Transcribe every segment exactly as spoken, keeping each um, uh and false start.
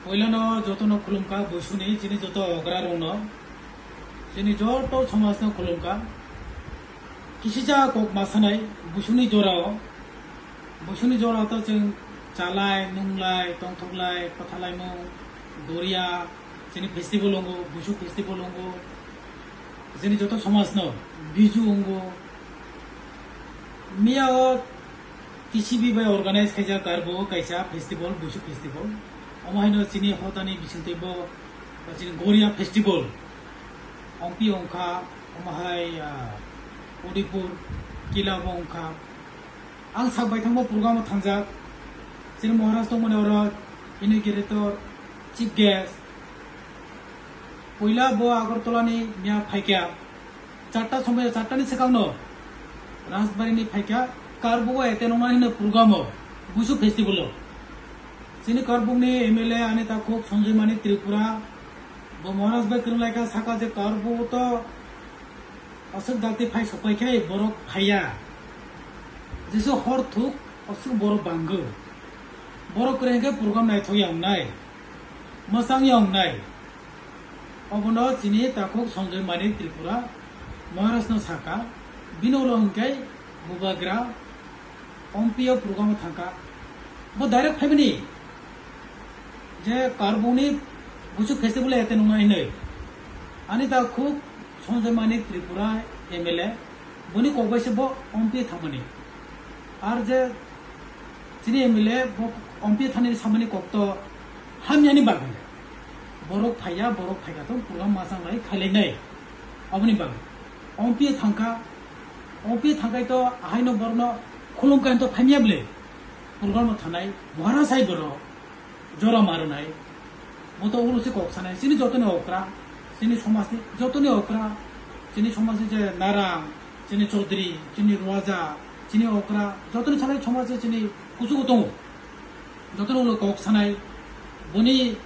Poilano jotono khulumkha, Buisuni chini joto ograrokno, chini joto somajno khulumkha. Kisija kok masanai Buisuni jorao, Buisuni jorao to chwng chalai, nunglai, tongthoklai, kwthalaimung, doria, chini festival wngo, Buisu festival wngo, chini joto somajno Biju wngo. Miya o T C B bai organize khaijak Karbo kaisa festival, Buisu festival. Omo haino chini hotani bisingtwi bo chini Goria festival. Ompi wngkha, omo hai, ah, Udaipur kila bo wngkha. Ang sak bai thangbo program o thangjak. Chini Maharaj tongmani oro inaugurator, chief guest. Puila bo Agartala ni miya phaikha. Charta somoi, charta ni swkang no Rajbari ni phaikha, Karbuk o attend wngnani hwnwi program o, Buisu festival o. Chini Karbuk ni M L A ani takhuk Sanjay Manik Tripura, bo Maharaj bai kwrwng laikha, saka je Karbuk o to aswk dakti phai sokpai khe borok phaiya. Jesu hor thuk aswk borok bango. Borok kwrwng khe program naithok ya wngnai, mwchang ya wngnai. Obono chini takhuk Sanjay Manik Tripura Maharaj no saka, bini ulo hwnkhe Bubagra Ompi o program o thangkha. Bo direct phaimani je Karbuk ni Buisu festival attend wngnai hinwi. Ani takhuk Sanjay Manik Tripura M L A, boni kok bai se bo Ompi thangmani. Ar je chini M L A bo Ompi thani samani kok to hamyani bagwi. Borok phaiya, borok phaikha to program mwchang lai khailainai. Aboni bagwi Ompi thangkha, Ompi thangkhai to ahaino borokno khulumkha to phaimya bwle. Program no thanai, Maharaj hai borok jora marwnai. Bo to ulo se kok sanai, chini jotoni okra, chini somajni jotoni okra, chini somajni je narang, chini chaudhary, chini ruaja, chini okra, jotoni sanai somaj je chini kuchugo tongo. Jotoni ulo kok sanai, boni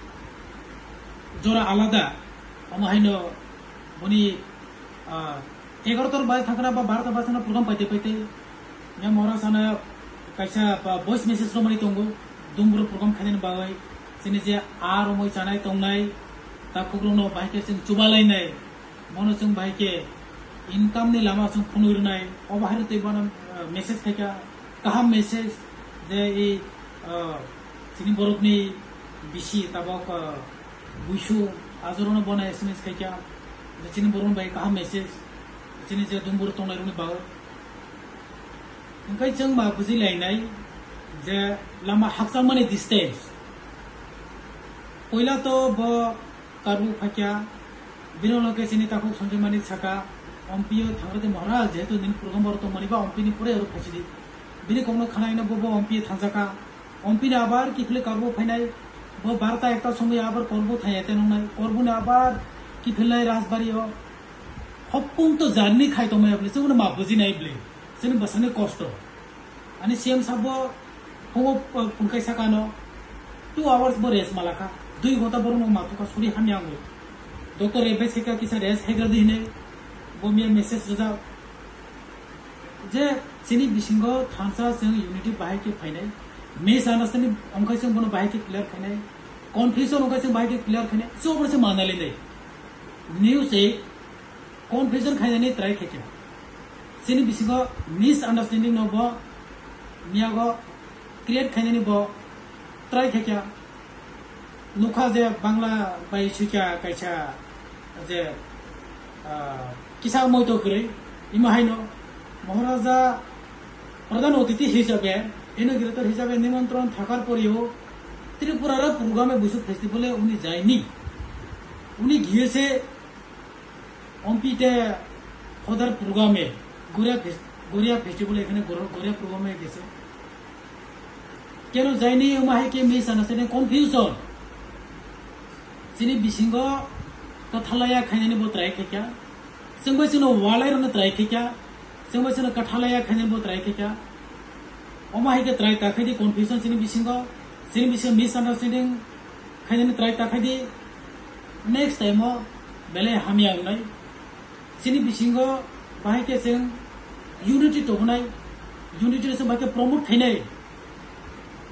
jora alada, omo haino boni, ah, egarotar bai thangkra ba barotar bai thangkra program paite paite. Nya mora sana kaisa ba voice message romani tongo. Dumbur program khainani bagwi. Chini je a romoi chanai tongnai. Takhukrokno bahai khe chwng chubalainai. Bono chwng bahai khe income ni lama chwng phunui rwnai. Obo haino tei bono, ah, message khaikha. Kaham message je i, ah, chini borokni bisi tabok, ah, Buisu, ajorono bono S M S khaikha, je chini borokni bai kaham message, chini je dumbur tongnai rokni bagwi. Hwnkhe chwng ma buji lainai je lama hakchangmani distance. Poila to bo Karbuk phaikha, bini ulo khe chini takhuk Sanjay Manik saka, Ompi o thangrwdi Maharaj, jehetu nini program oro tongmani ba Ompi ni pore oro phaisidi. Bini kokno khanaino bo, bo Ompi o thangjakha. Ompini abar kiphilwi Karbuk phainai, bo barta ekta somoi abar Karbuk thai ete nongnai, Karbukni abar kiphilnai Rajbari o. Hopung to journey khai tongmani bwle, chwngno ma bujinai bwle, chini bwsani kosto. Ani C M sabo phungo, uh, phunkai sakano, two hours bo rest malakha, dui ghonta borokno mathukha suri hamya wngwi. Doctor advice khaikha kisa rest khaigra di hinwi, bo miya message rijak. Je chini bisingo thansa chwng unity bahai khe phainai, misunderstanding wngkha chwng bono bahai khe clear khainai, confusion wngkha chwng bahai khe clear khainai, chwng obono se manali nai. News e confusion khainani try khaikha. Chini bisingo misunderstanding no bo miyago create khainani bo try khaikha. Nukha je Bangla bai suikha kaisa je, ah, kisa moito kwrwi, imo haino Maharaja Pradhan Othithi hisabe, inaugurator hisabe nimantron thakar porio Tripura ra program e Buisu festival e uni jaini. Uni giyese Ompi te hodar program e Goria fes-, Goria festival ekhane Gor-, Goria program e gese. Keno jaini wngma hai khe misunderstanding, confusion. Chini bisingo kwthalaya khainani bo try khaikha. Chwngbai chwngno walai rwna try khaikha. Chwngbai chwngno kwthalaya khainani bo try khaikha. Omo hai khe try ta khaidi confusion chini bisingo. Chini bisingo misunderstanding khainani try ta khaidi. Next time o belai hamya wngnai. Chini bisingo bahai khe chwng unity tobonai, unity no chwng bahai khe promote khainai.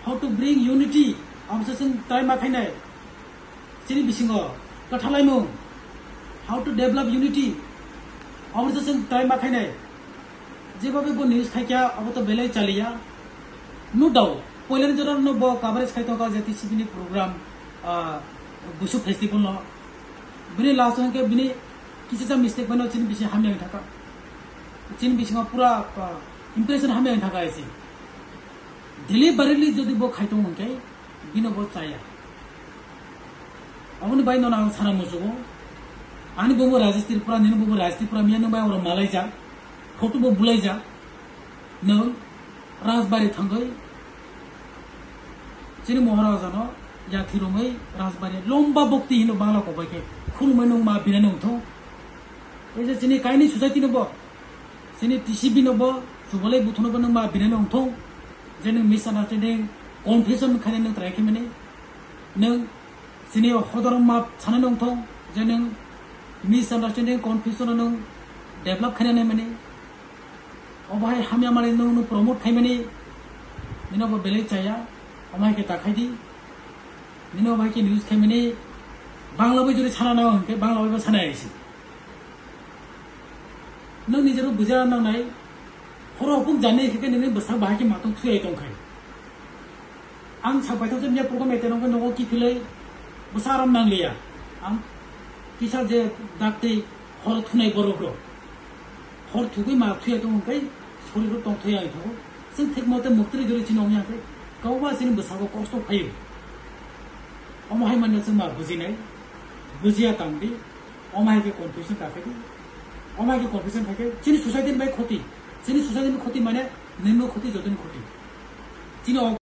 How to bring unity, abo se chwng try ma khainai. Chini bisingo kwthalaimung, how to develop unity, omo se chwng try ma khainai. Jebobe bo news khaikha, obo to belai chaliya. No doubt, poilani jora no bo coverage khai tongkha je T C B ni program, ah, Busu festival no. Bini last o hwnkhe bini kisa mistake bai no chini bisi hamya wng thaka. Chini bisingo pura, ah, impression hamya wng thaka isi. Deliberately jodi bo khai tongo hwnkhe, bino bo chaya. Aboni bai nono ang sana muchugo. Ani bumo Rajesh Tripura, nini bumo Rajesh Tripura, miya nung bai oro malaijak, photo bo bulaijak. Nung Rajbari thangwi chini Moharaja no yathi romwi Rajbari lomba bokti hino Bangla kok bai khe khulumwi nung ma binani wngthong. Ei je chini kaini society no bo, chini T C B no bo, chubalai buthu no bo nung ma binani wngthong. Je nung misunderstanding, confusion khainai nung try khe mani. Nung chini o hodorok ma sanai nung thong, je nung misunderstanding, confusion no nung develop khainai mani. Obo hai hamya mani nung, nung promote khai mani. Nini bo belai chaya, omo hai khe ta khai di. Nini obo hai khe news khai mani. Bangla bai jodi sana nang hwnkhe Bangla bai bo sana aisi. Nung nijero bujia nangnai, horo hopung jani khe nini bwsak bahai khe matwng thuyai tongkhai. Ang sak baithang se miya program ete nongkhe nogo kiphilwi bwsa aram nangliya. Ang kisa je daktwi hor thunai borok rok. Hor thugwi ma thuya tong hwnkhe soriro tong thuya wng thago. Chwng thik mote muktri jori chini ongya khe kwbangma chini bwsago kosto phaio. Omo hai manya chwng ma bujinai, bujiya tangdi. Omo hai khe confusion ta khaidi. Omo hai khe confusion khaikhe chini society ni bai khoti. Chini society ni khoti mane nini khoti, jotoni khoti. Chini o